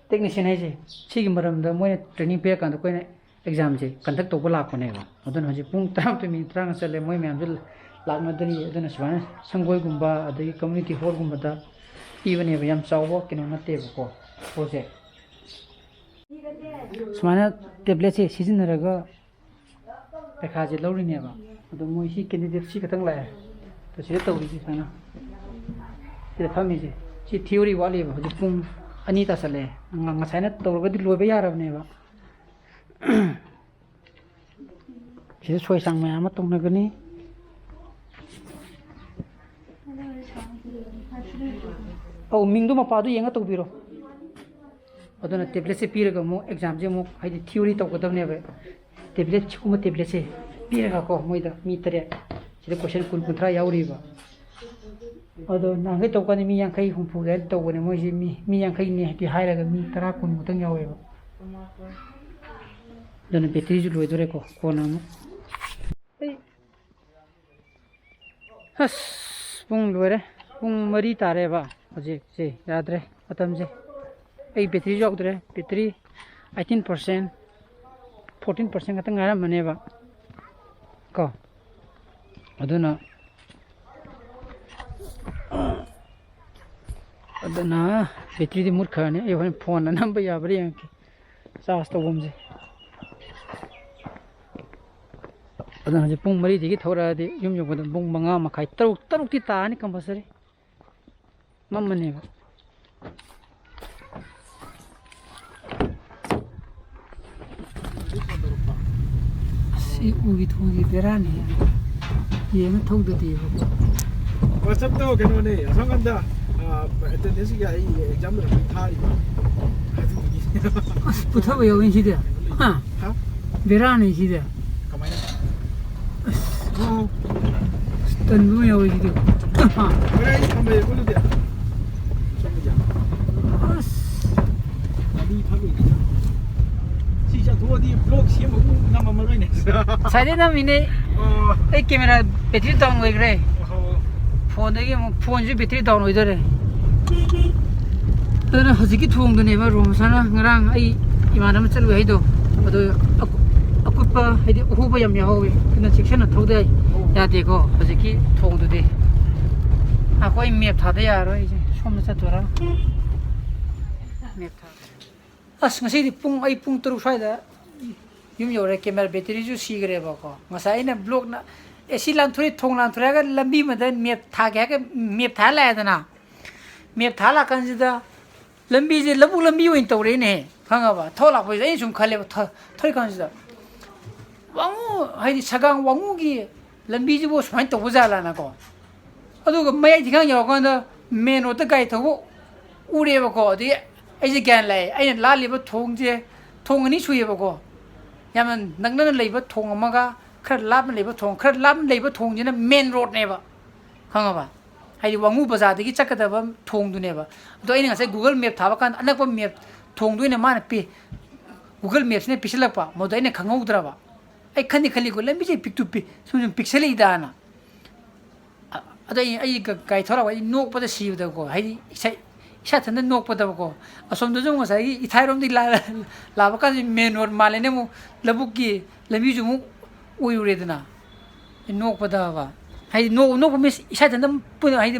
technician ꯍꯥꯏꯁꯦ, ꯁꯤꯒꯤ ꯃꯔꯝꯗ ꯃꯣꯏꯅ training ꯄꯤꯔꯀꯥꯟꯗ ꯑꯩꯈꯣꯏꯅ exam ꯁꯦ conduct ꯇꯧꯕ ꯂꯥꯛꯄꯅꯦꯕ꯫ ꯑꯗꯨꯅ ꯍꯧꯖꯤꯛ ꯄꯨꯡ ꯇꯔꯥꯃꯥꯊꯣꯏ minute ꯇꯔꯥꯃꯉꯥ ꯆꯠꯂꯦ, ꯃꯣꯏ ꯃꯌꯥꯝꯁꯨ ꯂꯥꯛꯅꯗ꯭ꯔꯤ꯫ ꯑꯗꯨꯅ ꯁꯨꯃꯥꯏꯅ ꯁꯪꯒꯣꯏꯒꯨꯝꯕ ꯑꯗꯒꯤ community hall ꯒꯨꯝꯕꯗ ꯄꯤꯕꯅꯦꯕ, ꯌꯥꯝ ꯆꯥꯎꯕ ꯀꯩꯅꯣ ꯅꯠꯇꯦꯕꯀꯣ꯫ ꯄꯣꯠꯁꯦ ꯁꯨꯃꯥꯏꯅ tablet ꯁꯦ ꯁꯤꯖꯤꯟꯅꯔꯒ ꯄꯩꯈꯥꯁꯦ ꯂꯧꯔꯤꯅꯦꯕ꯫ ꯑꯗꯣ ꯃꯣꯏ ꯁꯤ candidate ꯁꯤ ꯈꯛꯇꯪ ꯂꯥꯛꯑꯦ꯫ ꯑꯗꯣ ꯁꯤꯗ ꯇꯧꯔꯤꯁꯦ ꯁꯨꯃꯥꯏꯅ, ꯁꯤꯗ ꯐꯝꯃꯤꯁꯦ, ꯁꯤ theory ꯋꯥꯠꯂꯤꯕ꯫ ꯍꯧꯖꯤꯛ ꯄꯨꯡ ꯑꯅꯤ ꯇꯥꯁꯜꯂꯛꯑꯦ꯫ ꯉ-, ꯉꯁꯥꯏꯅ ꯇꯧꯔꯒꯗꯤ ꯂꯣꯏꯕ ꯌꯥꯔꯕꯅꯦꯕ꯫ ꯁꯤꯗ ꯁꯣꯏ ꯆꯥꯡ ꯃꯌꯥꯝ ꯑꯃ ꯇꯧꯅꯒꯅꯤ꯫ ꯑꯧ, ꯃꯤꯡꯗꯣ ꯃꯄꯥꯗꯣ ꯌꯦꯡꯉ ꯇꯧꯕꯤꯔꯣ꯫ ꯑꯗꯨꯅ ꯇꯦꯕ꯭ꯂꯦꯠꯁꯦ ꯄꯤꯔꯒ ꯑꯃꯨꯛ ꯑꯦꯛꯖꯥꯝꯁꯦ ꯑꯃꯨꯛ, ꯍꯥꯏꯗꯤ ꯊꯤꯑꯣꯔꯤ ꯇꯧꯒꯗꯕꯅꯦꯕ꯫ ꯇꯦꯕ꯭ꯂꯦꯠ, ꯁꯤꯒꯨꯝꯕ ꯇꯦꯕ꯭ꯂꯦꯠꯁꯦ ꯄꯤꯔꯒꯀꯣ, ꯃꯣꯏꯗ ꯃꯤ ꯇꯔꯦꯠ, ꯁꯤꯗ ꯀꯣꯏꯁꯟ ꯀꯨꯟ, ꯀꯨꯟꯊ꯭ꯔꯥ ꯌꯥꯎꯔꯤꯕ꯫ ꯑꯗꯣ ꯅꯍꯥꯟꯈꯩ ꯇꯧꯀꯥꯟꯗ ꯃꯤ ꯌꯥꯡꯈꯩ, ꯍꯨꯝꯐꯨ ꯑꯗꯨꯃꯥꯏꯅ ꯇꯧꯕꯅꯦ꯫ ꯃꯣꯏꯁꯦ ꯃꯤ, ꯃꯤ ꯌꯥꯡꯈꯩꯅꯦ ꯍꯥꯏꯗꯤ ꯍꯥꯏꯔꯒ ꯃꯤ ꯇꯔꯥ, ꯀꯨꯟ ꯃꯨꯛꯇꯪ ꯌꯥꯎꯋꯦꯕ꯫ ꯑꯗꯨꯅ ꯕꯦꯇ꯭ꯔꯤꯁꯨ ꯂꯣꯏꯗꯣꯔꯦꯀꯣ, ꯀꯣꯟꯅ ꯑꯃꯨꯛ꯫ ꯑꯩ ꯑꯁ, ꯄꯨꯡ ꯂꯣꯏꯔꯦ꯫ ꯄꯨꯡ ꯃꯔꯤ ꯇꯥꯔꯦꯕ ꯍꯧꯖꯤꯛꯁꯦ꯫ ꯌꯥꯗ꯭ꯔꯦ ꯃꯇꯝꯁꯦ꯫ ꯑꯩ ꯕꯦꯇ꯭ꯔꯤꯁꯨ ꯌꯥꯎꯗ꯭ꯔꯦ꯫ Battery eighteen percent, fourteen percent ꯈꯛꯇꯪ ꯉꯥꯏꯔꯝꯃꯅꯦꯕ ꯀꯣ꯫ ꯑꯗꯨꯅ, ꯑꯗꯨꯅ ꯕꯦꯇ꯭ꯔꯤꯗꯤ ꯃꯨꯠꯈ꯭ꯔꯅꯤ꯫ ꯑꯩ ꯍꯣꯔꯦꯟ ꯐꯣꯟꯗ ꯅꯝꯕ ꯌꯥꯕ꯭ꯔꯥ ꯌꯦꯡꯉꯛꯀꯦ꯫ ꯆꯥꯔꯖ ꯇꯧꯐꯝꯁꯦ꯫ ꯑꯗꯨꯅ ꯍꯧꯖꯤꯛ ꯄꯨꯡ ꯃꯔꯤꯗꯒꯤ ꯊꯣꯛꯂꯛꯑꯗꯤ ꯌꯨꯝ ꯌꯧꯕꯗ ꯄꯨꯡ ꯃꯉꯥ ꯃꯈꯥꯏ, ꯇꯔꯨꯛ, ꯇꯔꯨꯛꯇꯤ ꯇꯥꯔꯅꯤ compulsory꯫ ꯃꯝꯃꯅꯦꯕ꯫ ꯑꯁ, ꯁꯤ ꯎꯒꯤ ꯊꯣꯡꯁꯤ ꯕꯦꯔꯥꯅꯤ꯫ ꯌꯦꯡꯉ ꯊꯧꯗꯗꯤꯕꯀꯣ꯫ WhatsApp-ꯇꯣ ꯀꯩꯅꯣꯅꯦ, ꯑꯁꯣꯝ ꯀꯥꯟꯗ, ꯑ, attendance-ꯀꯤ ꯑꯩ exam ꯂꯣꯏꯔꯛꯄꯩ ꯊꯥꯔꯤꯕ꯫ ꯑꯗꯨꯗꯨꯒꯤ꯫ ꯑꯁ, ꯄꯨꯊꯕ ꯌꯥꯎꯋꯤ ꯁꯤꯗꯤ꯫ ꯍꯥ? ꯍꯥ? ꯕꯦꯔꯥꯅꯤ ꯁꯤꯗꯤ꯫ ꯀꯃꯥꯏꯅ? ꯑꯁ, ꯑꯣ꯫ ꯑꯁ, ꯇꯟꯕ ꯑꯃ ꯌꯥꯎꯋꯤ ꯁꯤꯗꯤ꯫ ꯍꯣꯔꯦꯟ ꯑꯩ ꯊꯝꯃꯒꯦꯀꯣ ꯑꯗꯨꯗꯤ꯫ ꯁꯣꯝꯗ꯫ ꯑꯁ꯫ ꯂꯝꯕꯤ ꯐꯠꯂꯣꯏꯗꯅ꯫ ꯁꯤ ꯆꯠꯊꯣꯛꯑꯗꯤ vlog ꯁꯦꯝꯕ ꯑꯃꯨꯛ ꯉꯝꯃꯝꯃꯔꯣꯏꯅꯦ꯫ ꯉꯁꯥꯏꯗꯩ ꯅꯝꯃꯤꯅꯦ꯫ ꯑꯣ꯫ ꯑꯩ camera battery down ꯑꯣꯏꯈ꯭ꯔꯦ꯫ ꯑꯣꯍꯣ꯫ ꯐꯣꯟꯗꯒꯤ ꯑꯃꯨꯛ, ꯐꯣꯟꯁꯨ battery down ꯑꯣꯏꯗꯣꯔꯦ꯫ ꯑꯗꯨꯅ ꯍꯧꯖꯤꯛꯀꯤ ꯊꯣꯡꯗꯨꯅꯦꯕ ꯔꯣꯃꯁꯥꯅ ꯉꯔꯥꯡ ꯑꯩ ꯏꯃꯥꯟꯅꯕ ꯆꯠꯂꯨꯏ ꯍꯥꯏꯗꯣ꯫ ꯑꯗꯣ ꯑꯀꯨ-, ꯑꯀꯨꯠꯄ, ꯍꯥꯏꯗꯤ ꯑꯍꯣꯕ ꯌꯥꯝ ꯌꯥꯎꯍꯧꯋꯤ꯫ ꯑꯗꯨꯅ ꯆꯦꯛꯁꯤꯟꯅ ꯊꯧꯗ ꯌꯥꯗꯦꯀꯣ ꯍꯧꯖꯤꯛꯀꯤ ꯊꯣꯡꯗꯨꯗꯤ꯫ ꯑꯩꯈꯣꯏ map ꯊꯥꯗ ꯌꯥꯔꯣꯏ ꯑꯩꯁꯦ꯫ ꯁꯣꯝꯗ ꯆꯠꯇꯣꯏꯔꯥ? Map ꯊꯥꯗ꯫ ꯑꯁ, ꯉꯁꯤꯗꯤ ꯄꯨꯡ, ꯑꯩ ꯄꯨꯡ ꯇꯔꯨꯛ ꯁ꯭ꯋꯥꯏꯗ ꯌꯨꯝ ꯌꯧꯔꯦ꯫ Camera battery-ꯁꯨ ꯁꯤꯈ꯭ꯔꯦꯕꯀꯣ꯫ ꯉꯁꯥꯏ ꯑꯩꯅ vlog-ꯅ, "ꯑꯦ, ꯁꯤ ꯂꯥꯟꯊꯣꯔꯛꯏ, ꯊꯣꯡ ꯂꯥꯟꯊꯣꯔꯛꯑꯒ ꯂꯝꯕꯤ ꯑꯃꯗ map ꯊꯥꯒꯦ" ꯍꯥꯏꯔꯒ map ꯊꯥ ꯂꯥꯛꯑꯦꯗꯅ꯫ Map ꯊꯥ ꯂꯥꯛꯀꯥꯟꯁꯤꯗ ꯂꯝꯕꯤꯁꯦ ꯂꯧꯕꯨꯛ ꯂꯝꯕꯤ ꯑꯣꯏꯅ ꯇꯧꯔꯛꯑꯦꯅꯦꯍꯦ, ꯈꯪꯉꯕ? ꯊꯧ ꯂꯥꯛꯄꯁꯤꯗ ꯑꯩꯅ ꯁꯨꯝ ꯈꯜꯂꯦꯕ, ꯊ-, ꯊꯧꯔꯤꯀꯥꯟꯁꯤꯗ꯫ ꯋꯥꯉꯨ, ꯍꯥꯏꯗꯤ ꯁꯒꯥꯡ ꯋꯥꯉꯨꯒꯤ ꯂꯝꯕꯤꯁꯤꯕꯨ ꯁꯨꯃꯥꯏꯅ ꯇꯧꯕ ꯖꯥꯠꯂꯥꯅꯀꯣ꯫ ꯑꯗꯨꯒ ꯃꯌꯥꯏ ꯊꯤꯡꯒꯥꯡ ꯌꯧꯔꯀꯥꯟꯗ ꯃꯦꯟ ꯔꯣꯗꯇ ꯒꯥꯔꯤ ꯊꯧꯕ ꯎꯔꯦꯕꯀꯣ꯫ ꯑꯗꯨꯗꯒꯤ ꯑꯩꯁꯦ ꯒ꯭ꯌꯥꯟ ꯂꯥꯛꯑꯦ, ꯑꯩꯅ ꯂꯥꯜꯂꯤꯕ ꯊꯣꯡꯁꯦ ꯊꯣꯡ ꯑꯅꯤ ꯁꯨꯏꯌꯦꯕꯀꯣ꯫ ꯌꯥꯝꯅ ꯅꯛꯅꯅ ꯂꯩꯕ ꯊꯣꯡ ꯑꯃꯒ ꯈꯔ ꯂꯥꯞꯅ ꯂꯩꯕ ꯊꯣꯡ, ꯈꯔ ꯂꯥꯞꯅ ꯂꯩꯕ ꯊꯣꯡꯁꯤꯅ ꯃꯦꯟ ꯔꯣꯗꯅꯦꯕ, ꯈꯪꯉꯕ? ꯍꯥꯏꯗꯤ ꯋꯥꯉꯨ ꯕꯖꯥꯔꯗꯒꯤ ꯆꯠꯀꯗꯕ ꯊꯣꯡꯗꯨꯅꯦꯕ꯫ ꯑꯗꯣ ꯑꯩꯅ ꯉꯁꯥꯏ Google Map ꯊꯥꯕ ꯀꯥꯟꯗ ꯑꯅꯛꯄ ꯃꯦꯞ ꯊꯣꯡꯗꯣ ꯑꯣꯏꯅ ꯃꯥꯅ ꯄꯤ, Google Mapꯁꯤꯅ ꯄꯤꯁꯤꯜꯂꯛꯄ, ꯃꯗꯨꯗ ꯑꯩꯅ ꯈꯪꯍꯧꯗ꯭ꯔꯕ꯫ ꯑꯩ ꯈꯟꯗꯤ ꯈꯜꯂꯤꯀꯣ, ꯂꯝꯕꯤꯁꯦ ꯄꯤꯛꯇꯨ ꯄꯤꯛ, ꯁꯨꯝ ꯁꯨꯝ ꯄꯤꯛꯁꯜꯂꯛꯏꯗꯥꯅ꯫ ꯑ-, ꯑꯗꯣ ꯑꯩ, ꯑꯩ ꯒ-, ꯒꯥꯔꯤ ꯊꯧꯔꯛꯄ, ꯑꯩ ꯅꯣꯛꯄꯗ ꯁꯤꯕꯗꯀꯣ, ꯍꯥꯏꯗꯤ ꯏꯁꯥ, ꯏꯁꯥ ꯏꯊꯟꯇ ꯅꯣꯛꯄꯗꯕꯀꯣ꯫ ꯑꯁꯣꯝꯗꯁꯨ ꯑꯃꯨꯛ ꯉꯁꯥꯏꯒꯤ ꯏꯊꯥꯏꯔꯣꯝꯗꯒꯤ ꯂꯥ-, ꯂꯥꯛꯄ ꯀꯥꯟꯗ ꯃꯦꯟ ꯔꯣꯗ ꯃꯥꯜꯂꯦꯅꯦ, ꯑꯃꯨꯛ ꯂꯧꯕꯨꯛꯀꯤ ꯂꯝꯕꯤꯁꯨ ꯑꯃꯨꯛ ꯑꯣꯏꯔꯨꯔꯦꯗꯅ꯫ ꯅꯣꯛꯄꯗꯕ꯫ ꯍꯥꯏꯗꯤ ꯅꯣꯛ-, ꯅꯣꯛꯄ means ꯏꯁꯥ ꯏꯊꯟꯇ ꯄꯨ-, ꯍꯥꯏꯗꯤ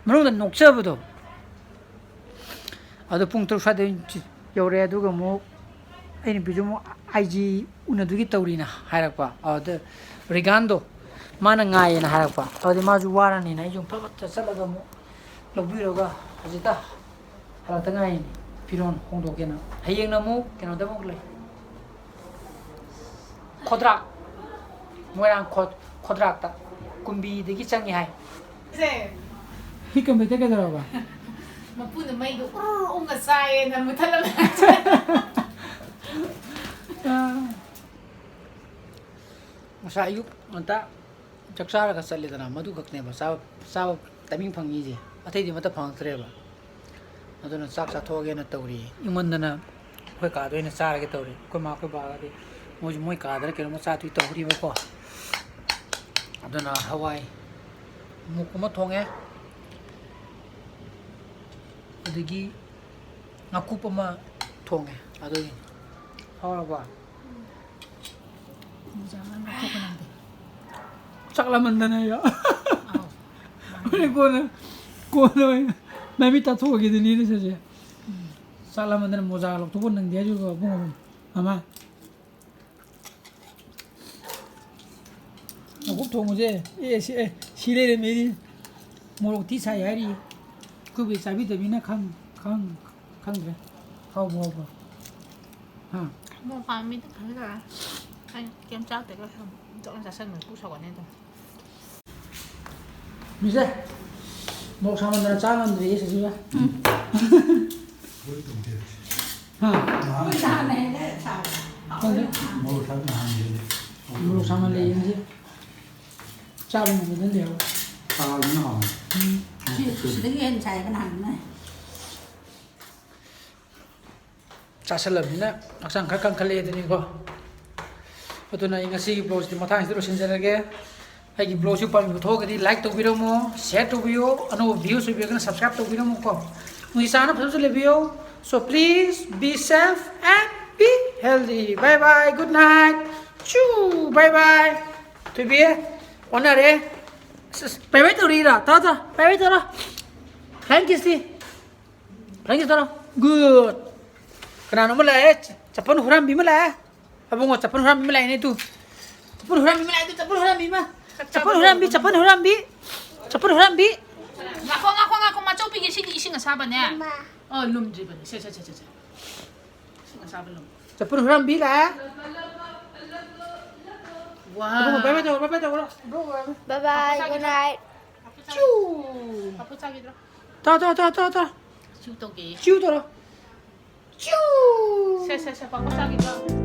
ꯃꯅꯨꯡꯗ ꯅꯣꯛꯆꯕꯗꯣ꯫ ꯑꯗꯣ ꯄꯨꯡ ꯇꯔꯨꯛ ꯁ꯭ꯋꯥꯏꯗ ꯌꯧꯔꯦ꯫ ꯑꯗꯨꯒ ꯑꯃꯨꯛ ꯑꯩ ꯅꯨꯄꯤꯁꯨ ꯑꯃꯨꯛ IG ꯎꯅꯗꯨꯒꯤ ꯇꯧꯔꯤꯅ ꯍꯥꯏꯔꯛꯄ꯫ ꯑꯗꯨꯗ ꯔꯤꯒꯥꯟꯗꯣ ꯃꯥꯅ ꯉꯥꯏꯌꯦꯅ ꯍꯥꯏꯔꯛꯄ꯫ ꯑꯗꯨꯗꯤ ꯃꯥꯁꯨ ꯋꯥꯔꯅꯤꯅ ꯑꯩꯁꯨ ꯐꯠ ꯐꯠ ꯆꯠꯂꯒ ꯑꯃꯨꯛ ꯂꯧꯕꯤꯔꯒ ꯍꯧꯖꯤꯛꯇ ꯍꯜꯂꯛꯇ ꯉꯥꯏꯔꯤꯅꯤ꯫ ꯐꯤꯔꯣꯜ ꯍꯣꯡꯗꯣꯛꯀꯦꯅ꯫ ꯍꯌꯦꯡꯅ ꯑꯃꯨꯛ ꯀꯩꯅꯣꯗ ꯑꯃꯨꯛ ꯂꯩ꯫ ꯈꯣꯗ꯭ꯔꯥꯛ, ꯃꯣꯏꯔꯥꯡ ꯈꯣ-, ꯈꯣꯗ꯭ꯔꯥꯛꯇ ꯀꯨꯝꯕꯤꯗꯒꯤ ꯆꯪꯉꯤ ꯍꯥꯏ꯫ ꯁꯦ, ꯍꯤ ꯀꯝꯕꯩꯗ ꯀꯩꯗꯧꯔꯕ? ꯃꯄꯨꯅ ꯃꯩꯗꯣ ꯎꯔ ꯎꯪꯉ ꯆꯥꯏꯌꯦꯅ ꯃꯨꯊꯠꯂꯝꯃꯦ꯫ ꯑꯥ꯫ ꯉꯁꯥꯏ ꯑꯌꯨꯛ ꯉꯟꯇꯥ ꯆꯥꯛ ꯆꯥꯔꯒ ꯆꯠꯂꯦꯗꯅ, ꯃꯗꯨ ꯈꯛꯇꯅꯦꯕ ꯆꯥꯕ, ꯆꯥꯕ timing ꯐꯪꯉꯤꯁꯦ, ꯑꯇꯩꯗꯤ ꯑꯃꯠꯇ ꯐꯪꯉꯛꯇ꯭ꯔꯦꯕ꯫ ꯑꯗꯨꯅ ꯆꯥꯛ ꯆꯥꯊꯣꯛꯑꯒꯦꯅ ꯇꯧꯔꯤ꯫ ꯏꯪꯃꯟꯗꯅ ꯑꯩꯈꯣꯏ ꯀꯥꯗ ꯑꯣꯏꯅ ꯆꯥꯔꯒꯦ ꯇꯧꯔꯤ꯫ ꯑꯩꯈꯣꯏ ꯃꯥ, ꯑꯩꯈꯣꯏ ꯕꯥꯒꯗꯤ ꯃꯣꯏꯁꯨ ꯃꯣꯏ ꯀꯥꯗꯅ ꯀꯩꯅꯣꯝꯃ ꯆꯥꯗꯣꯏ ꯇꯧꯔꯤꯕꯀꯣ꯫ ꯑꯗꯨꯅ ꯍꯋꯥꯏ ꯃꯨꯛ ꯑꯃ ꯊꯣꯡꯉꯦ, ꯑꯗꯒꯤ ꯉꯥꯀꯨꯞ ꯑꯃ ꯊꯣꯡꯉꯦ꯫ ꯑꯗꯨꯒꯤꯅꯤ꯫ ꯍꯥꯎꯔꯕꯣ? ꯃꯣꯖꯥ ꯑꯃ ꯂꯧꯊꯣꯛꯄ ꯅꯪꯗꯦ꯫ ꯆꯥꯛ ꯂꯥꯝꯃꯟꯗꯅ ꯑꯩ꯫ ꯑꯥꯎ꯫ ꯍꯣꯔꯦꯟ ꯀꯣꯟꯅ, ꯀꯣꯟꯅ ꯑꯣꯏꯅ ꯃꯃꯤꯠ ꯇꯥꯊꯣꯛꯑꯒꯦ ꯑꯗꯨꯗꯤ ꯅꯁꯥꯁꯦ꯫ ꯎꯝ꯫ ꯆꯥꯛ ꯂꯥꯝꯃꯟꯗꯅ ꯃꯣꯖꯥ ꯂꯧꯊꯣꯛꯄ ꯅꯪꯗꯦ ꯍꯥꯏꯁꯤꯕꯣ, ꯏꯕꯨꯡꯉꯣ꯫ ꯃꯃꯥ꯫ ꯉꯥꯀꯨꯞ ꯊꯣꯡꯕꯁꯦ, ꯑꯦ, ꯁꯤ, ꯑꯦ, ꯁꯤ ꯂꯩꯔꯝꯃꯦ꯫ ꯃꯣꯔꯣꯛ ꯊꯤ ꯁꯥꯏ ꯍꯥꯏꯔꯤ꯫ ꯑꯩꯈꯣꯏꯕꯨꯗꯤ ꯆꯥꯕꯤꯗꯕꯅꯤꯅ ꯈꯪ-, ꯈꯪ-, ꯈꯪꯗ꯭ꯔꯦ꯫ ꯍꯥꯎꯕ ꯍꯥꯎꯕ꯫ ꯍꯥ? ꯃꯣꯔꯣꯛ ꯄꯥꯝꯕ ꯃꯤꯗꯤ ꯈꯪꯖꯔꯦ꯫ ꯑꯩ ꯀꯩꯝ ꯆꯥꯛꯇꯦꯀꯣ, ꯁꯨꯝ ꯆꯥꯛ ꯆꯥꯁꯟꯕꯗ ꯄꯨꯛ ꯁꯧꯒꯠꯅꯤ ꯑꯗꯨꯝ꯫ ꯃꯤꯁꯦ, ꯃꯣꯔꯣꯛ ꯁꯥꯃꯟꯗꯅ ꯆꯥ ꯉꯝꯗ꯭ꯔꯦꯌꯦ ꯁꯤꯁꯤꯒ꯫ ꯍꯥ? ꯈꯪꯗꯦ꯫ ꯃꯣꯔꯣꯛ ꯁꯥꯃꯟ ꯅꯍꯥꯟ ꯍꯦꯜꯂꯦ꯫ ꯃꯣꯔꯣꯛ ꯁꯥꯃꯟ ꯂꯩꯌꯦ ꯉꯁꯤ꯫ ꯆꯥꯕ ꯉꯝꯗꯗꯅ ꯂꯩꯍꯧꯋꯦ꯫ ꯆꯥꯕꯗꯨꯅ ꯍꯥꯎꯋꯦ꯫ ꯎꯝ꯫ ꯁꯤ-, ꯁꯤꯗꯒꯤ ꯍꯦꯟꯅ ꯁꯥꯏꯌꯦꯕ ꯅꯍꯥꯟꯗꯨꯅ꯫ ꯆꯥꯁꯜꯂꯕꯅꯤꯅ ꯍꯛꯆꯥꯡ ꯈꯔ ꯀꯟꯈꯠꯂꯛꯑꯦ ꯑꯗꯨꯅꯤꯀꯣ꯫ ꯑꯗꯨꯅ ꯑꯩ ꯉꯁꯤꯒꯤ vlogꯁꯤꯗꯤ ꯃꯇꯥꯡꯁꯤꯗ ꯂꯣꯏꯁꯤꯟꯖꯔꯒꯦ꯫ ꯑꯩꯒꯤ vlogꯁꯤ ꯄꯥꯝꯕꯤꯕ ꯊꯣꯛꯑꯒꯗꯤ like ꯇꯧꯕꯤꯔꯝꯃꯣ, share ꯇꯧꯕꯤꯌꯣ, ꯑꯅꯧꯕ views ꯑꯣꯏꯕꯤꯔꯒꯅ subscribe ꯇꯧꯕꯤꯔꯝꯃꯨꯀꯣ꯫ ꯅꯣꯏ ꯆꯥꯅ ꯐꯖꯅꯁꯨ ꯂꯩꯕꯤꯌꯣ꯫ So please be safe and be healthy. Bye bye, good night. ꯆꯨ, bye bye꯫ ꯊꯣꯏꯕꯤ, ꯑꯣꯟꯅꯔꯦ꯫ ꯑꯁ, ꯑꯁ, bye bye ꯇꯧꯔꯤꯔꯣ? ꯇꯧꯔꯣ, ꯇꯧꯔꯣ, bye bye ꯇꯧꯔꯣ꯫ Flying kissꯇꯤ꯫ Flying kiss ꯇꯧꯔꯣ꯫ Good꯫ ꯀꯅꯥꯅꯣ ꯑꯃ ꯂꯥꯛꯑꯦ? ꯆ-, ꯆꯄꯜ ꯍꯨꯔꯥꯟꯕꯤ ꯑꯃ ꯂꯥꯛꯑꯦ꯫ ꯑꯕꯨꯡꯉꯣ, ꯆꯄꯜ ꯍꯨꯔꯥꯟꯕꯤ ꯑꯃ ꯂꯥꯛꯑꯦꯅꯦ ꯇꯨ꯫ ꯆꯄꯜ ꯍꯨꯔꯥꯟꯕꯤ ꯑꯃ ꯂꯥꯛꯑꯦ ꯇꯨ, ꯆꯄꯜ ꯍꯨꯔꯥꯟꯕꯤ ꯑꯃ꯫ ꯆꯄꯜ ꯍꯨꯔꯥꯟꯕꯤ, ꯆꯄꯜ ꯍꯨꯔꯥꯟꯕꯤ꯫ ꯆꯄꯜ ꯍꯨꯔꯥꯟꯕꯤ꯫ ꯉꯥꯏꯈꯣ, ꯉꯥꯏꯈꯣ, ꯉꯥꯏꯈꯣ, ꯃꯆꯧꯕꯤꯒꯤ ꯁꯤꯗꯤ ꯏꯁꯤꯡ ꯑꯁꯥꯕꯅꯦ꯫ ꯑ, ꯂꯨꯝꯗ꯭ꯔꯤꯕꯅꯦ꯫ ꯁꯦ, ꯁꯦ, ꯁꯦ, ꯁꯦ, ꯁꯦ꯫ ꯏꯁꯤꯡ ꯑꯁꯥꯕ ꯂꯨꯝ꯫ ꯆꯄꯜ ꯍꯨꯔꯥꯟꯕꯤ ꯂꯥꯛꯑꯦ꯫ ꯋꯥ꯫ ꯑꯕꯨꯡꯉꯣ, bye bye ꯇꯧꯔꯣ, bye bye ꯇꯧꯔꯣ꯫ Bye bye, good night. ꯆꯨ꯫ ꯄꯥꯐꯣꯔ ꯆꯥꯈꯤꯗ꯭ꯔꯣ? ꯇꯥ, ꯇꯥ, ꯇꯥ, ꯇꯥ, ꯇꯥ꯫ ꯆꯨ ꯇꯧꯒꯦ꯫ ꯆꯨ ꯇꯧꯔꯣ꯫ ꯆꯨ꯫ ꯁꯦ, ꯁꯦ, ꯁꯦ, ꯄꯥꯐꯣꯔ ꯆꯥꯈꯤꯗ꯭ꯔꯣ?